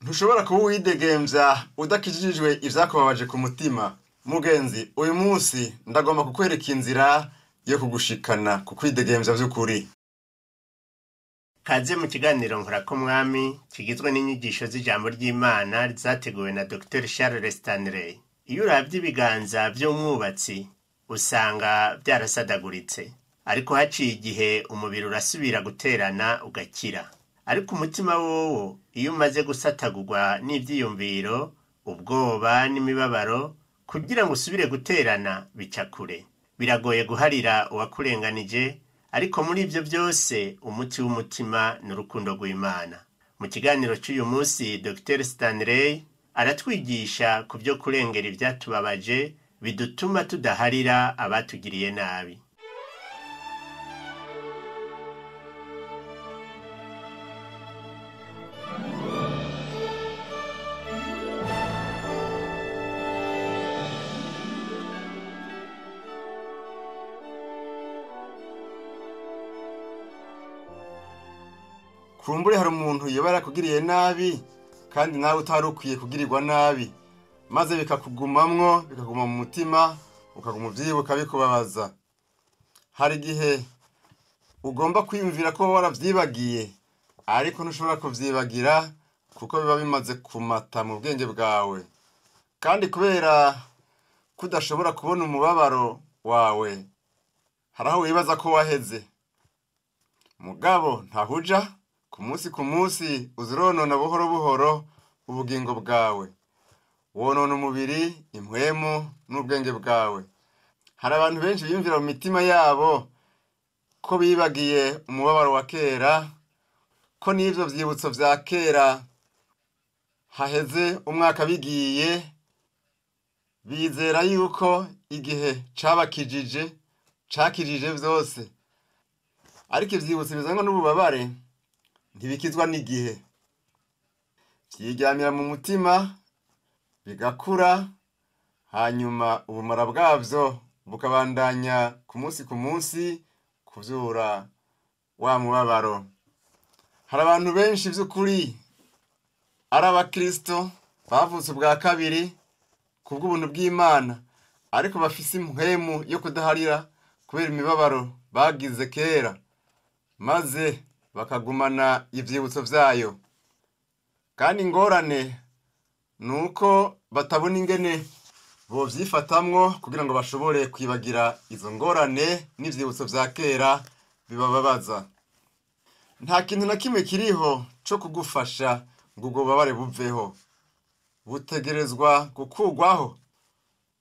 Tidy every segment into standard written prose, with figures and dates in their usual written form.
Ntushobora kuba uwidegemvya udakijijwe ivyakubabaje ku mutima. Mugenzi, uyu munsi ndagomba kukwereka inzira yo kugushikana ku kwidegemvya vy'ukuri. Kaze mu kiganiro Nkorakomwami kigizwe n'inyigisho z'ijambo ry'Imana zateguwe na Dr Charles Stanley. Iyo uravye ibiganza vy'umwubatsi usanga vyarasadaguritse, ariko haciye igihe umubiri urasubira guterana ugakira. Ariko umutima wowo iyo umaze gusatagurwa n'ivyiyumviro, ubwoba n'imibabaro, kugira ngo usubire guterana bica kure. Biragoye guharira uwakurenganije, ariko muri ivyo vyose umuti w'umutima ni urukundo rw'Imana. Mu kiganiro c'uyu munsi Dr Stanley aratwigisha ku vyo kurengera ivyatubabaje bidutuma tudaharira abatugiriye nabi. Kumbure hari umuntu yoba yarakugiriye nabi kandi nawe utari ukwiye kugirirwa nabi, maze bikakugumamwo, bikaguma mu mutima, ukaguma uvyibuka bikubabaza. Hari igihe ugomba kwiyumvira ko waravyibagiye, ariko ntushobora kuvyibagira kuko biba bimaze kumata mu bwenge bwawe. Kandi kubera ko udashobora kubona umubabaro wawe, hari aho wibaza ko waheze. Mugabo ntahuja, ku munsi ku munsi uzironona buhoro buhoro ubugingo bwawe. Wonona umubiri, impwemu n'ubwenge bwawe. Hari abantu benshi biyumvira mu mitima yabo ko bibagiye umubabaro wa kera, ko n'ivyo vyibutso vya kera haheze umwaka bigiye, bizera yuko igihe cabakijije, cakijije vyose. Ariko ivyibutso bizanwa n'ububabare ntibikizwa n'igihe. Vyiryamira mu mutima bigakura, hanyuma ubumara bwavyo bukabandanya ku munsi ku munsi kuvyura wa mubabaro. Hari abantu benshi vy'ukuri ari abakristo bavutse ubwa kabiri kubw'ubuntu bw'Imana, ariko bafise impwemu yo kudaharira kubera imibabaro bagize kera, maze bakagumana ivyibutso vyayo. Kandi ingorane nuko batabona ingene bovyifatamwo kugira ngo bashobore kwibagira izo ngorane n'ivyibutso vya kera bibababaza. Nta kintu na kimwe kiriho co kugufasha ngo ubwo bubabare buveho. Butegerezwa gukurwaho,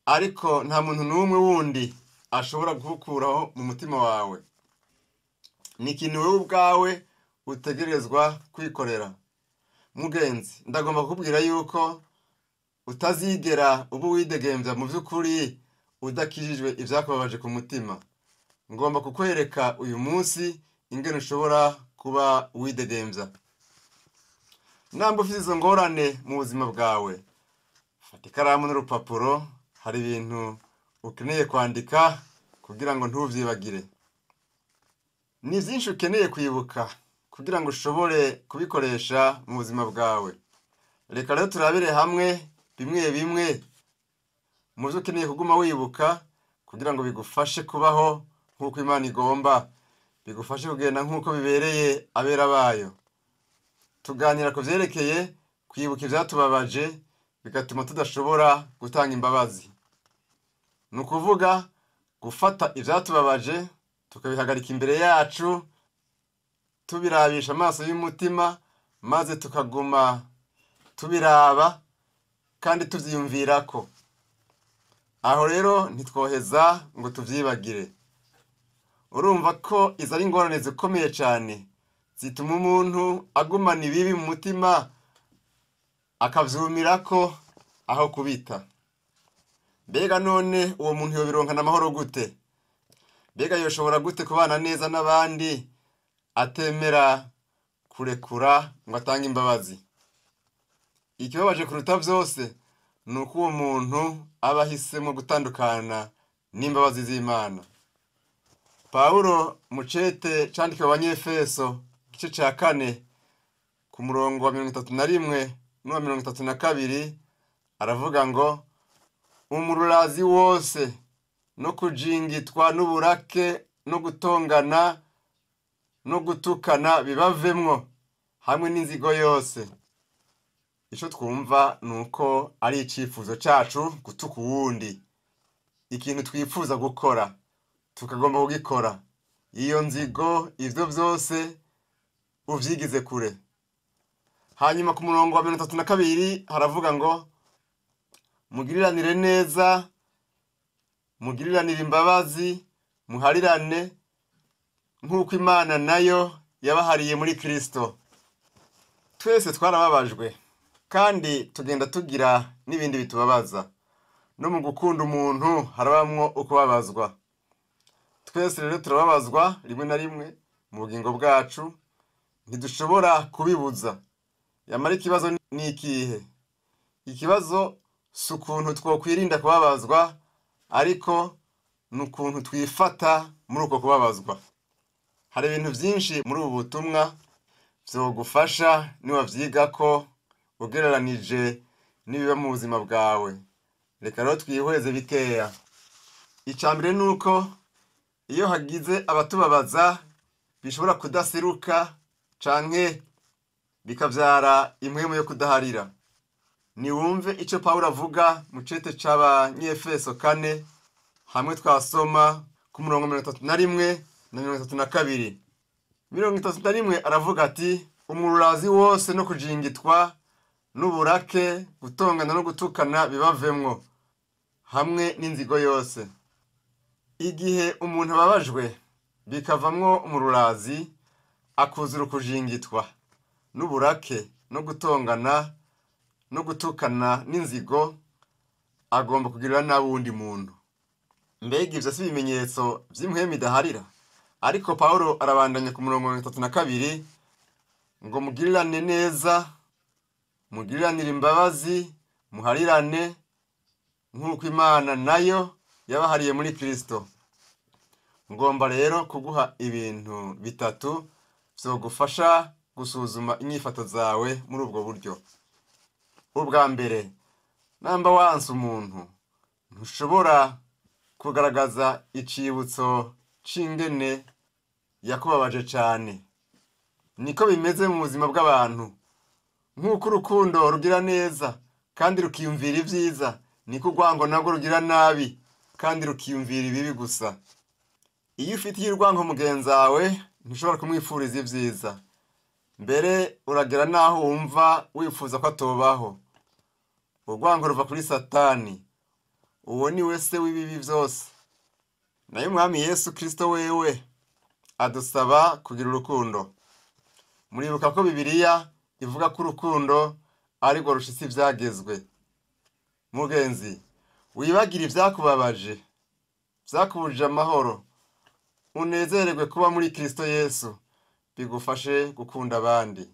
ariko nta muntu n'umwe wundi ashobora kubukuraho mu mutima wawe. Ni ikintu wewe ubwawe utegerezwa kwikorera. Mugenzi, ndagomba kukubwira yuko utazigera uba uwidegemvya mu vy'ukuri udakijijwe ivyakubabaje ku mutima. Ngomba kukwereka uyu munsi ingene ushobora kuba uwidegemvya. Namba ufise izo ngorane mu buzima bwawe, fata ikaramu n'urupapuro, hari ibintu ukeneye kwandika kugira ngo ntuvyibagire. Ni vyinshi ukeneye kwibuka kugira ngo ushobore kubikoresha mu buzima bwawe. Reka rero turabire hamwe bimwe bimwe mu vyo ukeneye kuguma wibuka kugira ngo bigufashe kubaho nk'uko Imana igomba, bigufashe kugenda nk'uko bibereye abera bayo. Tuganira ku vyerekeye kwibuka ivyatubabaje bigatuma tudashobora gutanga imbabazi. Ni ukuvuga gufata ivyatubabaje tukabihagarika imbere yacu, tubirabisha amaso y'umutima, maze tukaguma tubiraba kandi tuvyiyumvirako. Aho rero ntitwoheza ngo tuvyibagire. Urumva ko izo ari ingorane zikomeye cane zituma umuntu agumana ibibi mu mutima akavyumirako aho kubita. Mbega none uwo muntu yobironkana amahoro gute? Mbega yoshobora gute kubana neza n'abandi atemera kurekura ngo atange imbabazi? Ikibabaje kuruta vyose ni uko uwo muntu aba ahisemwo gutandukana n'imbabazi z'Imana. Pawulo mu cete candikiwe Abanyefeso igice ca 4 ku murongo wa 31 n'uwa 32 aravuga ngo umururazi wose no kujingitwa n'uburake no gutongana no gutukana bibavemwo hamwe n'inzigo yose. Ico twumva nuko ari icifuzo cacu gutuka uwundi, ikintu twifuza gukora tukagomba kugikora. Iyo nzigo, ivyo vyose uvyigize kure. Hanyuma ku murongo wa 32 haravuga ngo mugiriranire neza, mugiriranire imbabazi, muharirane nk'uko Imana nayo yabahariye muri Kristo. Twese twarababajwe kandi tugenda tugira n'ibindi bitubabaza. No mu gukunda umuntu harabamwo ukubabazwa. Twese rero turababazwa rimwe na rimwe mu bugingo bwacu, ntidushobora kubibuza. Yamara ikibazo ni ikihe? Ikibazo si ukuntu twokwirinda kubabazwa, ariko ni ukuntu twifata muri uko kubabazwa. Hari ibintu vyinshi muri ubu butumwa vyogufasha niwavyigako ugereranije n'ibiba mu buzima bwawe. Reka rero twihweze bikeya. Ica mbere ni uko iyo hagize abatubabaza bishobora kudaseruka canke bikavyara impwemu yo kudaharira. Niwumve ico Pawulo avuga mu cete c'Abanyefeso 4, hamwe twasoma ku murongo 31 na 32. 31 aravuga ati umururazi wose no kujingitwa n'uburake, gutongana no gutukana bibavemwo hamwe n'inzigo yose. Igihe umuntu ababajwe bikavamwo umururazi, akuzura ukujingitwa n'uburake no gutongana no gutukana n'inzigo, agomba kugirira nabi uwundi muntu. Mbega ivyo si ibimenyetso vy'impwemu idaharira? Ariko Pawulo arabandanya ku murongo 32 ngo mugirirane neza, mugiriranire imbabazi, muharirane nk'uko Imana nayo yabahariye muri Kristo. Ngomba rero kuguha ibintu bitatu vyogufasha gusuzuma inyifato zawe muri ubwo buryo. Ubwa mbere, namba wanse umuntu, ntushobora kugaragaza icibutso c'ingene yakubabaje cane. Niko bimeze mu buzima bw'abantu. Nk'uko urukundo rugira neza kandi rukiyumvira ivyiza, niko urwango narwo rugira nabi kandi rukiyumvira ibibi gusa. Iyo ufitiye urwango mugenzawe, ntushobora kumwifuriza ivyiza. Mbere uragera naho wumva wifuza ko atobaho. Urwango ruva kuri Satani, uwo ni we se w'ibibi vyose. Nayo Umwami Yesu Kristo wewe adusaba kugira urukundo. Muribuka ko Bibiliya ivuga ko urukundo arirwo rushitsa ivyagezwe. Mugenzi, wibagire ivyakubabaje, vyakubujije amahoro, unezererwe kuba muri Kristo Yesu, bigufashe gukunda abandi.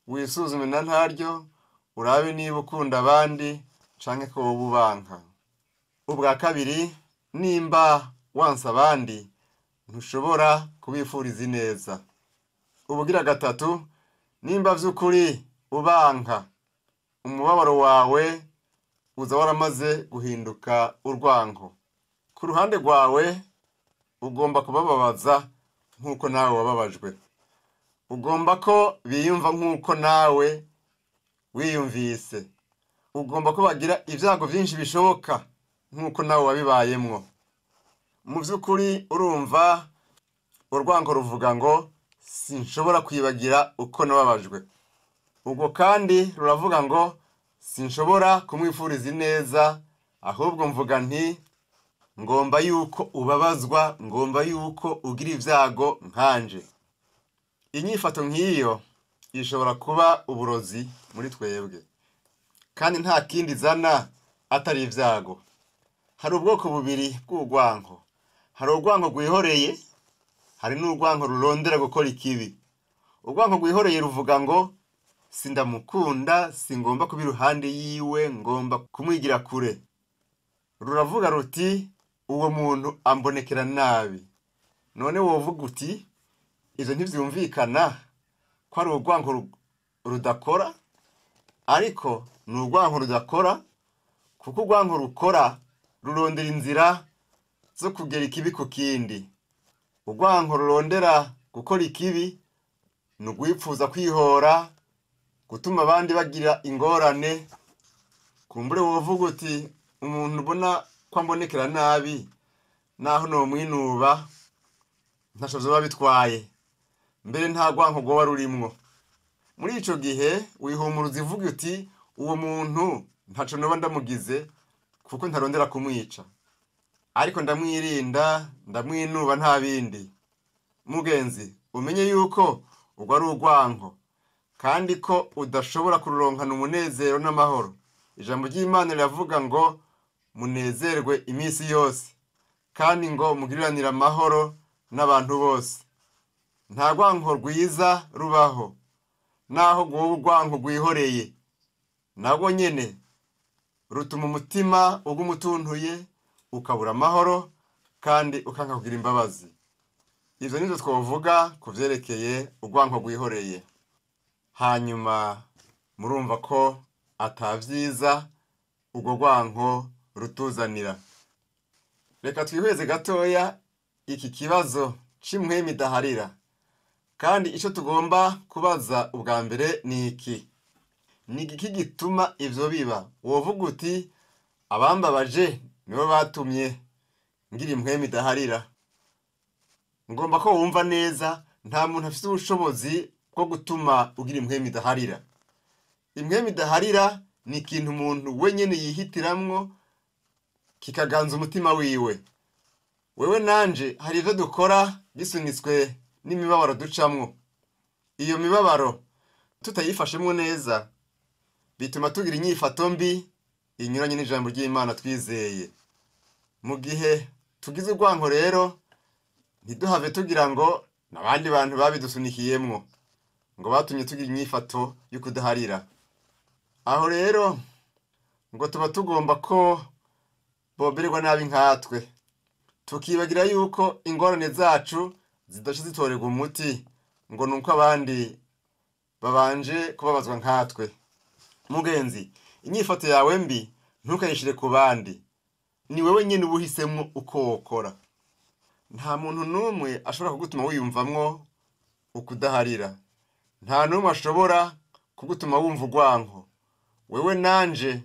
Wisuzume na ntaryo, urabe niba ukunda abandi canke ko woba ubanka. Ubwa kabiri, nimba wanse abandi, ntushobora kubifuriza ineza. Ubugira gatatu, nimba vy'ukuri ubanka, umubabaro wawe uza waramaze guhinduka urwango. Ku ruhande rwawe ugomba kubababaza nk'uko nawe wababajwe. Ugomba ko biyumva nk'uko nawe wiyumvise. Ugomba ko bagira ibyago byinshi bishoboka nk'uko nawe wabibayemwo. Mu by'ukuri urumva urwango ruvuga ngo sinshobora kwibagira uko nababajwe. Ubwo kandi ruravuga ngo sinshobora kumwifuriza ineza, ahubwo mvuga nti ngomba yuko ubabazwa, ngomba yuko ugira ibyago nkanje. Inyifato nk'iyo ishobora kuba uburozi muri twebwe, kandi nta kindi zana atari ibyago. Hari ubwoko bubiri bw'urwango. Hari urwango rwihoreye, hari n'urwango rurondera gukora ikibi. Urwango rwihoreye ruvuga ngo sindamukunda, singomba kuba iruhande yiwe, ngomba kumwigira kure. Ruravuga ruti uwo muntu ambonekera nabi. None wovuga uti ivyo ntivyumvikana ko ari urwango rudakora? Ariko ni urwanko rudakora, kuko urwanko rukora rurondera inzira zo kugera ikibi ku kindi. Urwanko rurondera gukora ikibi ni ugwipfuza kwihora, gutuma abandi bagira ingorane. Kumbure wovuga uti umuntu ubona ko ambonekera nabi, naho nomwinuba ntaco vyoba bitwaye, mbere nta rwanko rwoba rurimwo. Muri ico gihe wihumuruza ivuga uti uwo muntu ntaco noba ndamugize kuko ntarondera kumwica, ariko ndamwirinda, ndamwinuba nta bindi. Mugenzi, umenye yuko urwo ari urwanko, kandi ko udashobora kururonkana umunezero n'amahoro. Ijambo ry'Imana riravuga ngo munezerwe iminsi yose, kandi ngo mugiriranire amahoro n'abantu bose. Nta rwanko rwiza rubaho, naho rwoba urwanko rwihoreye, narwo nyene rutuma umutima uguma utuntuye, ukabura amahoro kandi ukanka kugira imbabazi. Ivyo nivyo twovuga ku vyerekeye urwanko rwihoreye. Hanyuma murumva ko atavyiza urwo rwanko rutuzanira. Reka twihweze gatoya iki kibazo c'impwemu idaharira. Kandi ico tugomba kubaza ubwa mbere ni iki: ni igiki gituma ivyo biba? Wovuga uti abambabaje nibo batumye ngira impwemu idaharira. Ngomba ko wumva neza, nta muntu afise ubushobozi bwo gutuma ugira impwemu idaharira. Impwemu idaharira ni ikintu umuntu wenyene yihitiramwo kikaganza umutima wiwe. Wewe nanje hari ivyo dukora bisunitswe n'imibabaro ducamwo. Iyo mibabaro tutayifashemwo neza bituma tugira inyifato mbi inyuranye n'ijambo ry'Imana twizeye. Mu gihe tugize urwanko rero, ntiduhave tugira ngo n'abandi bantu babidusunikiyemwo, ngo batumye tugira inyifato yo kudaharira. Aho rero ngo tuba tugomba ko bomererwa nabi nkatwe, tukibagira yuko ingorane zacu zidaca zitorerwa umuti ngo nuko abandi babanje kubabazwa nkatwe. Mugenzi, inyifato yawe mbi ntukayishire ku bandi, ni wewe nyene uba uhisemwo uko wokora. Nta muntu n'umwe ashobora kugutuma wiyumvamwo ukudaharira, nta n'umwe ashobora kugutuma wumva urwanko. Wewe nanje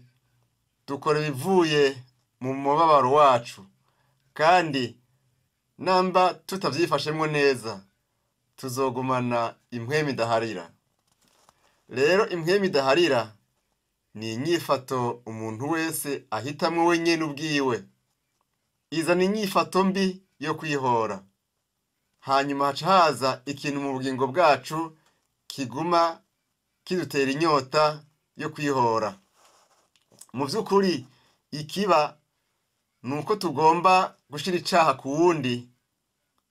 dukora ibivuye mu mubabaro wacu, kandi namba tutavyifashemwo neza tuzogumana impwemu idaharira. Rero impwemu idaharira ni inyifato umuntu wese ahitamwo wenyene ubwiwe. Izana inyifato mbi yo kwihora. Hanyuma haca haza ikintu mu bugingo bwacu kiguma kidutera inyota yo kwihora. Mu vy'ukuri ikiba nuko tugomba gushira icaha ku wundi,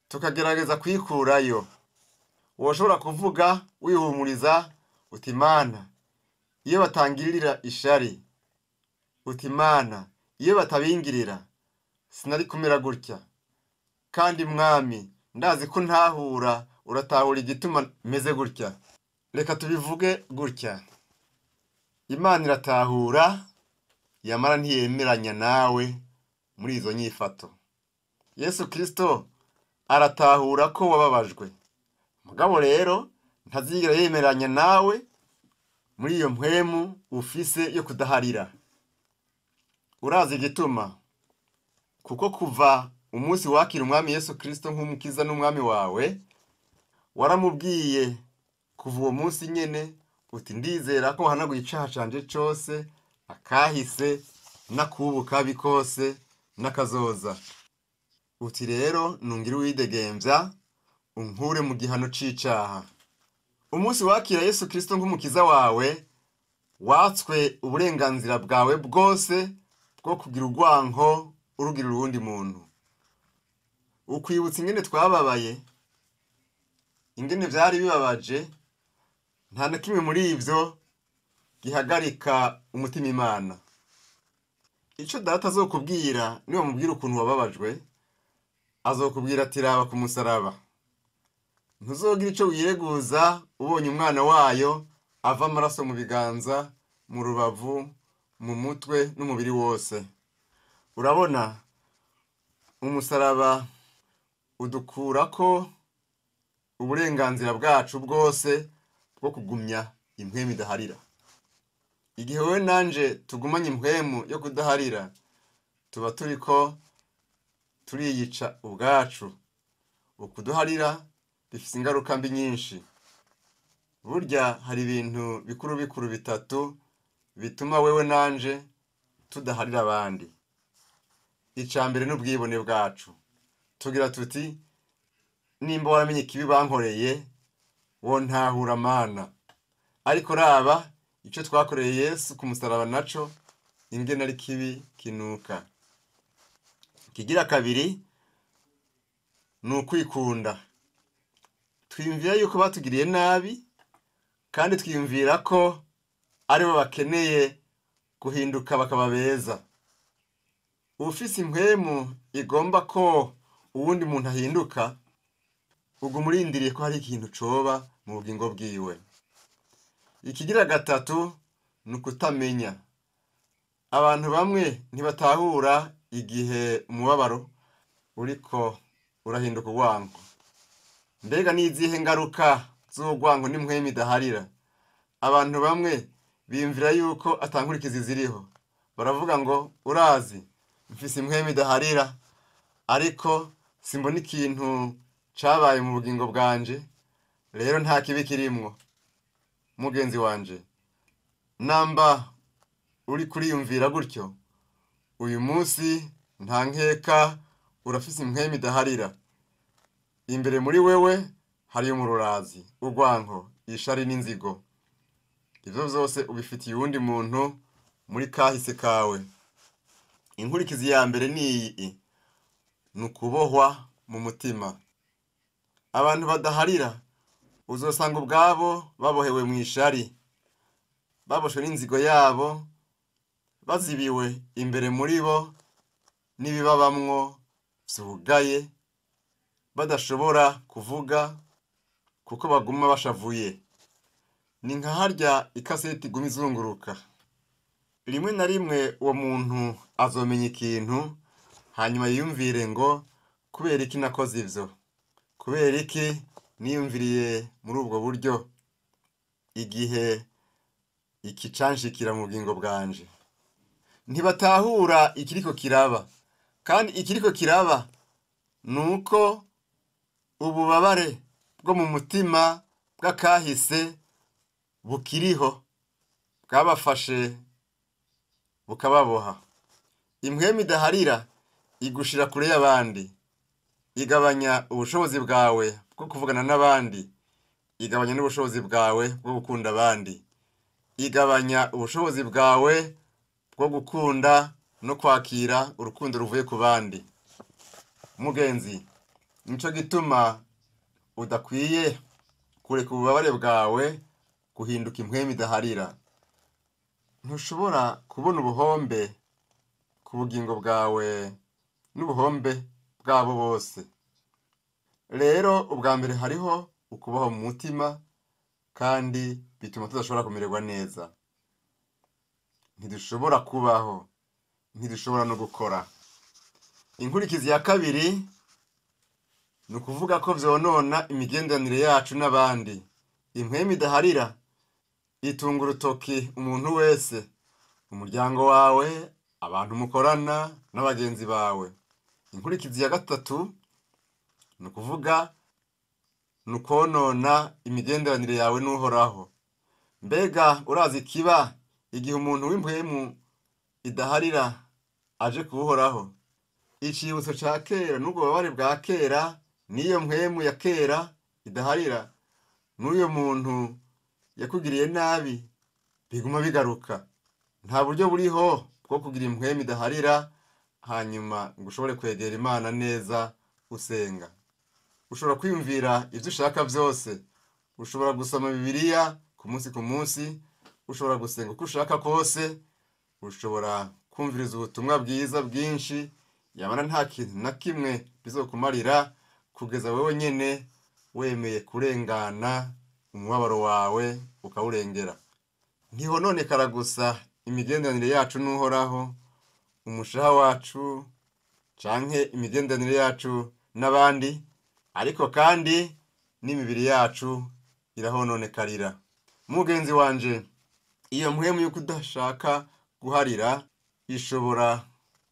tukagerageza kwikurayo. Woshobora kuvuga wihumuriza uti Mana, iyo batangirira ishari, uti Mana, iyo batabingirira sinari kumera gutya. Kandi Mwami, ndazi ko ntahura, uratahura igituma meze gutya. Reka tubivuge gutya: Imana iratahura, yamara ntiyemeranya nawe muri izo nyifato. Yesu Kristo aratahura ko wababajwe, mugabo rero ntazigera yemeranya nawe muri iyo mpwemu ufise yo kudaharira. Urazi igituma? Kuko kuva umunsi wakira Umwami Yesu Kristo nk'umukiza n'umwami wawe, waramubwiye kuva uwo munsi nyene uti ndizera ko wahanaguye icaha canje cose, akahise n'akubu kabi kose n'akazoza. Uti rero nungire uwidegemvya, unkure mu gihano c'icaha. Umunsi wakira Yesu Kristo nk'umukiza wawe, watswe uburenganzira bwawe bwose bwo kugira urwanko urugira uwundi muntu. Ukwibutsa ingene twababaye, ingene vyari bibabaje, nta na kimwe muri ivyo gihagarika umutima Imana. Ico data azokubwira niwamubwira ukuntu wababajwe, azokubwira ati raba ku musaraba. Ntuzogira ico wireguza ubonye umwana wayo ava amaraso mu biganza mu rubavu, mu mutwe n'umubiri wose. Urabona, umusaraba udukurako uburenganzira bwacu bwose bwo kugumya impwemu idaharira. Igihe wowe nanje tugumanye impwemu yo kudaharira, tuba turiko turiyica ubwacu. Ukuduharira bifise ingaruka mbi nyinshi. Burya hari ibintu bikuru bikuru bitatu bituma wewe nanje tudaharira abandi. Ica mbere n'ubwibone bwacu. Tugira tuti, nimba waramenye ikibi bankoreye, wontahura Mana. Ariko raba ico twakoreye Yesu ku musaraba naco, ingene ari kibi kinuka. Ikigira kabiri ni ukwikunda. Twiyumvira yuko batugiriye nabi, kandi twiyumvira ko aribo bakeneye guhinduka bakaba beza. Uwufise impwemu igomba ko uwundi muntu ahinduka, uguma urindiriye ko hari ikintu coba mu bugingo bwiwe. Ikigira gatatu ni ukutamenya. Abantu bamwe ntibatahura igihe umubabaro uriko urahinduka urwanko. Mbega n'izihe ngaruka z'urwanko n'impwemu idaharira? Abantu bamwe biyumvira yuko ata nkurikizi ziriho. Baravuga ngo urazi, mfise impwemu idaharira, ariko simbona ikintu cabaye mu bugingo bwanje, rero nta kibi kirimwo. Mugenzi wanje, namba uri kuriyumvira gutyo, uyu munsi nta nkeka urafise impwemu idaharira. Imbere muri wewe hariyo umururazi, urwanko, ishari n'inzigo. Ivyo vyose ubifitiye uwundi muntu muri kahise kawe. Inkurikizi ya mbere ni iyi, ni ukubohwa mu mutima. Abantu badaharira uzosanga ubwabo babohewe mw'ishari, baboshwe n'inzigo yabo, bazibiwe imbere muri bo n'ibibabamwo vyugaye, badashobora kuvuga kuko baguma bashavuye. Ni nka harya ikaseti iguma izunguruka. Rimwe na rimwe uwo muntu azomenya ikintu, hanyuma yiyumvire ngo kubera iki nakoze ivyo, kubera iki niyumviriye muri ubwo buryo, igihe iki canshikira mu bugingo bwanje. Ntibatahura ikiriko kiraba, kandi ikiriko kiraba nuko ububabare bwo mu mutima bw'akahise bukiriho, bwabafashe bukababoha. Impwemu idaharira igushira kure y'abandi, igabanya ubushobozi bwawe bwo kuvugana n'abandi, igabanya n'ubushobozi bwawe bwo gukunda abandi, igabanya ubushobozi bwawe bwo gukunda no kwakira urukundo ruvuye ku bandi. Mugenzi, nico gituma udakwiye kureka ububabare bwawe guhinduka impwemu idaharira. Ntushobora kubona ubuhombe ku bugingo bwawe n'ubuhombe bwabo bose. Rero ubwa mbere hariho ukubaho mu mutima, kandi bituma tudashobora kumererwa neza. Ntidushobora kubaho, ntidushobora no gukora. Inkurikizi ya kabiri ni ukuvuga ko vyonona imigenderanire yacu n'abandi. Impwemu idaharira itunga urutoki umuntu wese, umuryango wawe, abantu mukorana n'abagenzi bawe. Inkurikizi ya gatatu ni ukuvuga ni ukonona imigenderanire yawe n'Uhoraho. Mbega urazi ikiba igihe umuntu w'impwemu idaharira aje kuwuhoraho? Icibutso ca kera n'ubwo bubabare bwa kera n'iyo mpwemu ya kera idaharira n'uyo muntu yakugiriye nabi biguma bigaruka. Nta buryo buriho bwo kugira impwemu idaharira hanyuma ngo ushobore kwegera Imana neza usenga. Ushobora kwiyumvira ivyo ushaka vyose, ushobora gusoma Bibiliya ku munsi ku munsi, ushobora gusenga uko ushaka kose, ushobora kumviriza ubutumwa bwiza bwinshi, yamara nta kintu na kimwe bizokumarira kugeza wewe nyene wemeye kurengana umubabaro wawe ukawurengera. Ntihononekara gusa imigenderanire yacu n'Uhoraho, umushaha wacu canke imigenderanire yacu n'abandi, ariko kandi n'imibiri yacu irahononekarira. Mugenzi wanje, iyo mpwemu yo kudashaka guharira ishobora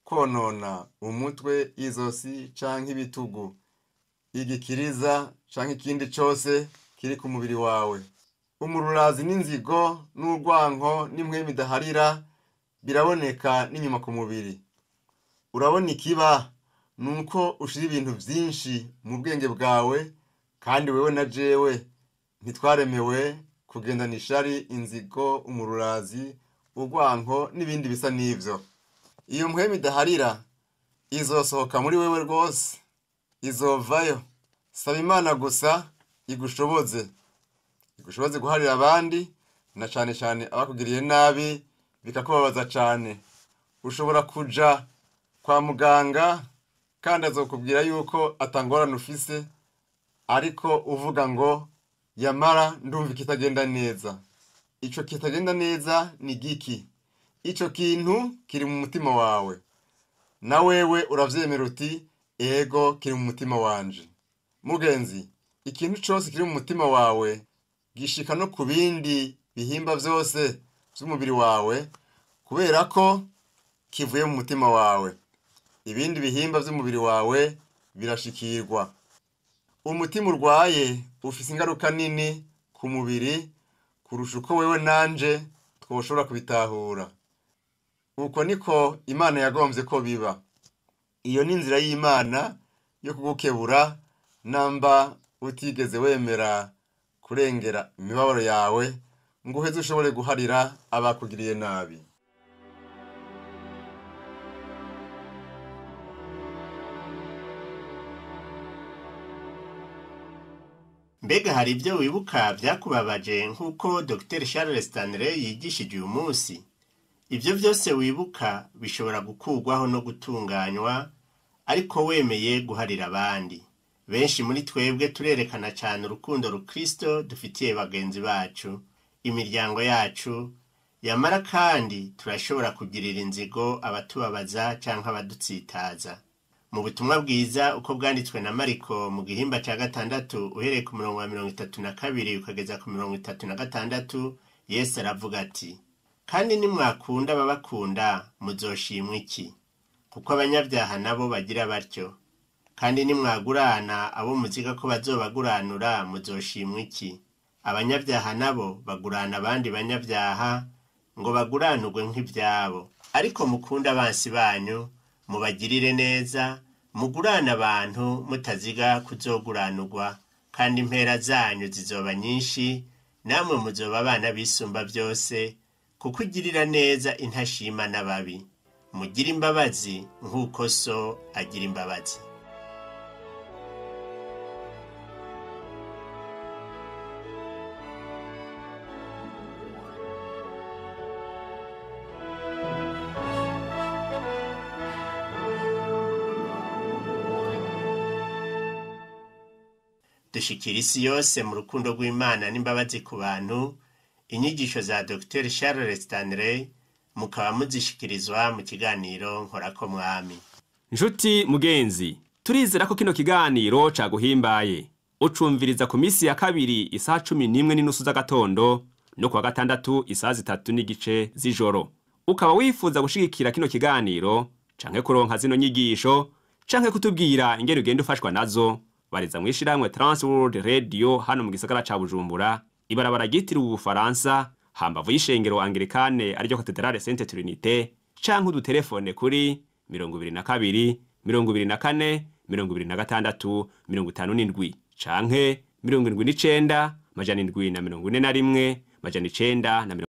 konona umutwe, izosi canke ibitugu, igikiriza canke ikindi cose kiri ku mubiri wawe. Umururazi n'inzigo n'urwanko n'impwemu idaharira biraboneka n'inyuma ku mubiri. Urabona ikiba nuko ushira ibintu vyinshi mu bwenge bwawe, kandi wewe na jewe ntitwaremewe kugendana ishari, inzigo, umururazi, urwanko n'ibindi bisa n'ivyo. Iyo mpwemu idaharira izosohoka muri wewe rwose, izovayo. Saba Imana gusa igushoboze, igushoboze guharira abandi, na cane cane abakugiriye nabi bikakubabaza cane. Ushobora kuja kwa muganga kandi azokubwira yuko atangorane ufise, ariko uvuga ngo yamara ndumva ikitagenda neza. Ico kitagenda neza ni giki? Ico kintu kiri mu mutima wawe, na wewe uravyemera uti ego kiri mu mutima wanje. Mugenzi, ikintu cose kiri mu mutima wawe gishika no ku bindi bihimba vyose vy'umubiri wawe, kubera ko kivuye mu mutima wawe. Ibindi bihimba vy'umubiri wawe birashikirwa. Umutima urwaye ufise ingaruka nini ku mubiri kurusha uko wewe nanje twoshobora kubitahura. Uko niko Imana yagomvye ko biba. Iyo ni inzira y'Imana yo kugukebura namba utigeze wemera kurengera imibabaro yawe ngo uheze ushobore guharira abakugiriye nabi. Mbega hari ibyo wibuka byakubabaje nk'uko Dr Charles Stanley yigishije uyu munsi? Ibyo byose wibuka bishobora gukurwaho no gutunganywa, ariko wemeye guharira abandi. Benshi muri twebwe turerekana cyane urukundo rukristo dufitiye bagenzi bacu, imiryango yacu, yamara kandi turashobora kugirira inzigo abatubabaza canke abadutsitaza. Mu butumwa bwiza uko bwanditswe na Mariko mu gihimba ca 6 uhereye ku murongo wa 32 ukageza ku 36, Yesu aravuga ati: kandi nimwakunda ababakunda muzoshimwa iki? Kuko abanyabyaha nabo bagira batyo. Kandi nimwagurana abo muziga ko bazobaguranura muzoshimwa iki? Abanyabyaha nabo bagurana abandi banyabyaha ngo baguranurwe nk'ivyabo. Ariko mukunda abansi banyu, mubagirire neza, mugurane abantu mutaziga kuzoguranurwa, kandi impera zanyu zizoba nyinshi, namwe muzoba abana bisumba byose, kuko ugirira neza intashima n'ababi. Mugire imbabazi nk'uko so agira imbabazi. Dushikira isi yose mu rukundo rw'Imana n'imbabazi ku bantu. Inyigisho za Dr Charles Stanley mukaba muzishikirizwa mu kiganiro Nkorako Mwami. Nshuti mugenzi, turizera ko kino kiganiro caguhimbaye. Ucumviriza ku misi ya kabiri isaha 11:30 z'agatondo no kuwa gatandatu isaha 3:15 z'ijoro. Ukaba wifuza gushigikira kino kiganiro canke kuronka zino nyigisho canke kutubwira ingene ugenda ufashwa nazo, bariza mwishirahamwe Trans World Radio hano mu gisagara ca Bujumbura, ibarabara ryitiriwe Ubufaransa, hambavu y'ishengero Anglikane ariryo Cathedrale Sainte Trinité, canke udutelefone kuri 22 24 26 57 canke 79 741 941.